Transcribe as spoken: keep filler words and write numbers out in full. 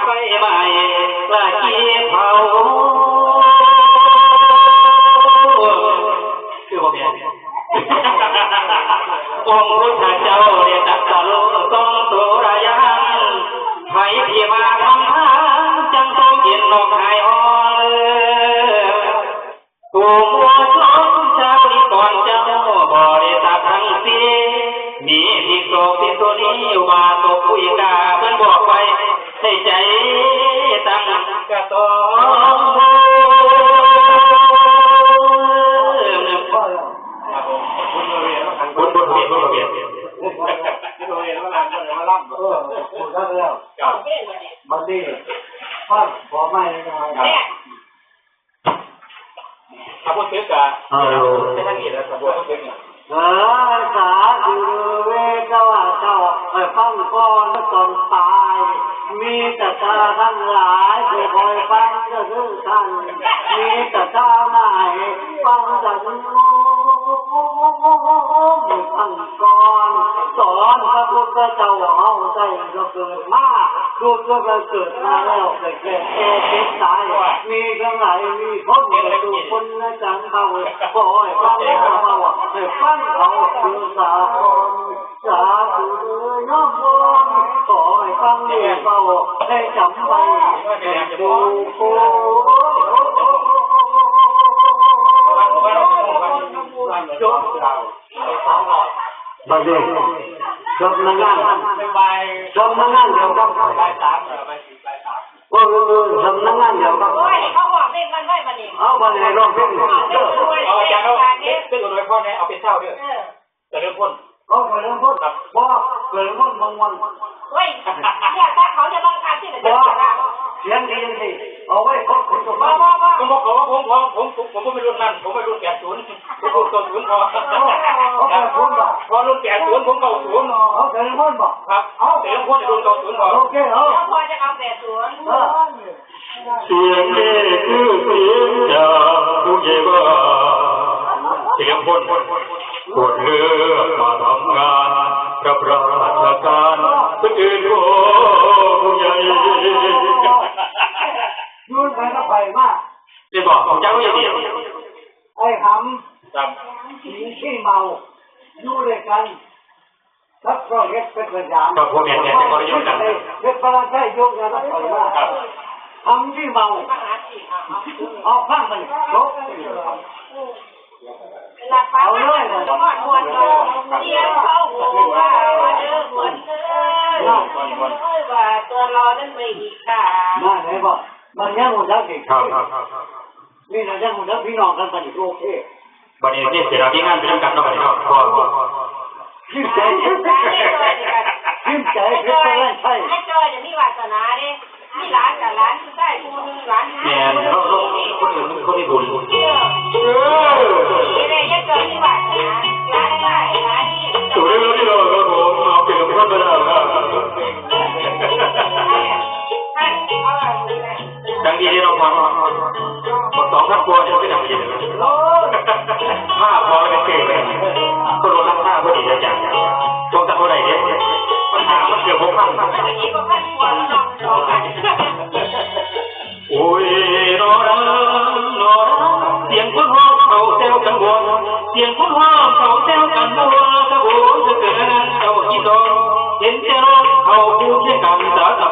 ไฟไหม้ละขี้เผา คือบ่แม่น องค์พุทธเจ้าได้ตรัสรู้ทรงสุรญาณ ไผที่มาทำทานจังต้องเย็นนอกหายฮ้อน ผู้มัวชมชาวนิกรเจ้าบริษัททั้งสิ้น มีภิกษุภิกษุณีอุบาสกอุบาสิกา เพิ่นบอกไว้ให้ใจตั้งกระตอง ครับผม บุญบารมี บุญบารมี เออ พูดแล้ว ครับ บัดนี้ ฟังขอไม้นะครับ ถ้าพูดถึงกะ ฮัลโหล ไม่ทันเห็นแล้วครับ พูดถึงเนี่ย เออ สาธุเวทว่าเจ้า เออ ฟังก่อนตอนปลาย มีแต่ตาทั้งหลาย ผู้คอยฟังก็คือท่าน มีแต่ตาหมายฟังสัน ฟังก่อน สอนพระพุทธเจ้าเฮาได้ก็เกิดมา ทุกข์ก็เกิดมาแล้ว เกิดแก่เจ็บตาย มีทั้งหลาย มีพ้นประตูพ้นนะจังเบา ขอให้ฟังเบา ให้ฟังเอาคือสาคร สาธุเด้อโยมพ่อ ขอให้ฟังเบา ให้จำไว้ ดูโอ้ จบ บัดนี้ สำนักงาน สำนักงานเดียวกัน บ่ เออ เออ สำนักงานเดียวกัน โอ้ย เขาบอกเลขกันไว้บัดนี้ เอาบัดนี้ร้องเพลง บอกเลขกันไว้ เอาอาจารย์เอา เลขกันไว้ เป็นอวยพรให้เอาเป็นเช้าเด้อ เออ เจริญพร เอาเจริญพร ครับ บ่ เจริญพรบางวัน โอ้ย เนี่ย ถ้าเขาจะบังคับที่ไหน บ่ จะบังคับ เสียงดีจังสิ เอาไว้พบผมกับ บ่ บ่ บ่ ก็บอกว่าผม ผม ผม ผมไม่รุ่นนั้น ผมไม่รุ่นแปดศูนย์ ผมรุ่นเก้าศูนย์พอ เอาแปดศูนย์บ่ พอรุ่นแปดศูนย์ ผมเก้าศูนย์ เอาเจริญพรบ่ ครับ เอาเจริญพรรุ่นเก้าศูนย์พอ โอเค เอา แล้วพอจะเอาแปดศูนย์ เออ เสียงนี้คือเสียงจากผู้ใหญ่บ้าน เสียงคน คนเลือกมาทำงาน รับราชการ คนอื่นผู้ใหญ่ ยืนไปกับไผมา นี่บอกผมจะรู้อย่างเดียว ไอ้หำ ครับ หญิงขี้เมา อยู่ด้วยกัน ครับ ก็เฮ็ดเป็นสยาม ครับ ผมเห็นเนี่ย เขาเรียกกัน เฮ็ดพระราชยกนะครับ ครับ ทำที่เมา เอาฟังมันจบ เอาเลย เสียงเขาบอกว่าเด้อ คนเด้อ ว่าตัวรอนั้นไม่มีค่า มาไหนบอก มันยังหมดแล้วสิ ครับ นี่นะยังหมดแล้ว พี่น้องกัน มันโอเค บัดนี้นี่เสียดายที่งานไปนำกันเนาะ บัดนี้เนาะ พอ พิมพ์ใจ พิมพ์ใจ เพชรแสนชัย ให้จอยจะมีวาสนาเด้ มีหลานกับหลานผู้ชายผู้หนึ่ง หลานผู้หญิง แม่น เรา เรา คนอื่นมันก็มีบุญ เออ เออ นี่เลยยายจอยมีวาสนา หลานชายหลานนี่ สูงเรื่องที่เรา เรา เราเอาเปรียบคนไม่ได้ครับ ดังดีเลยเนาะพ่อ บอกสองพันกว่าเนี่ยไม่ดังดีเลย โอ้ย ห้าพอแล้วเป็นเก่งเลย ก็ลดราคาพอดีเลยจ้ะ ช่วงตัดเท่าไหร่เนี่ย ปัญหามันเกือบหกพัน โอ้ย นอรัง นอรัง เสียงคนฮ้องเขาแซวกันบวน เสียงคนฮ้องเขาแซวกันบวน กระบวนจะเกิดนั้นเจ้าที่ตอง เห็นแต่ร้องเขาพูดด้วยกันสารพัด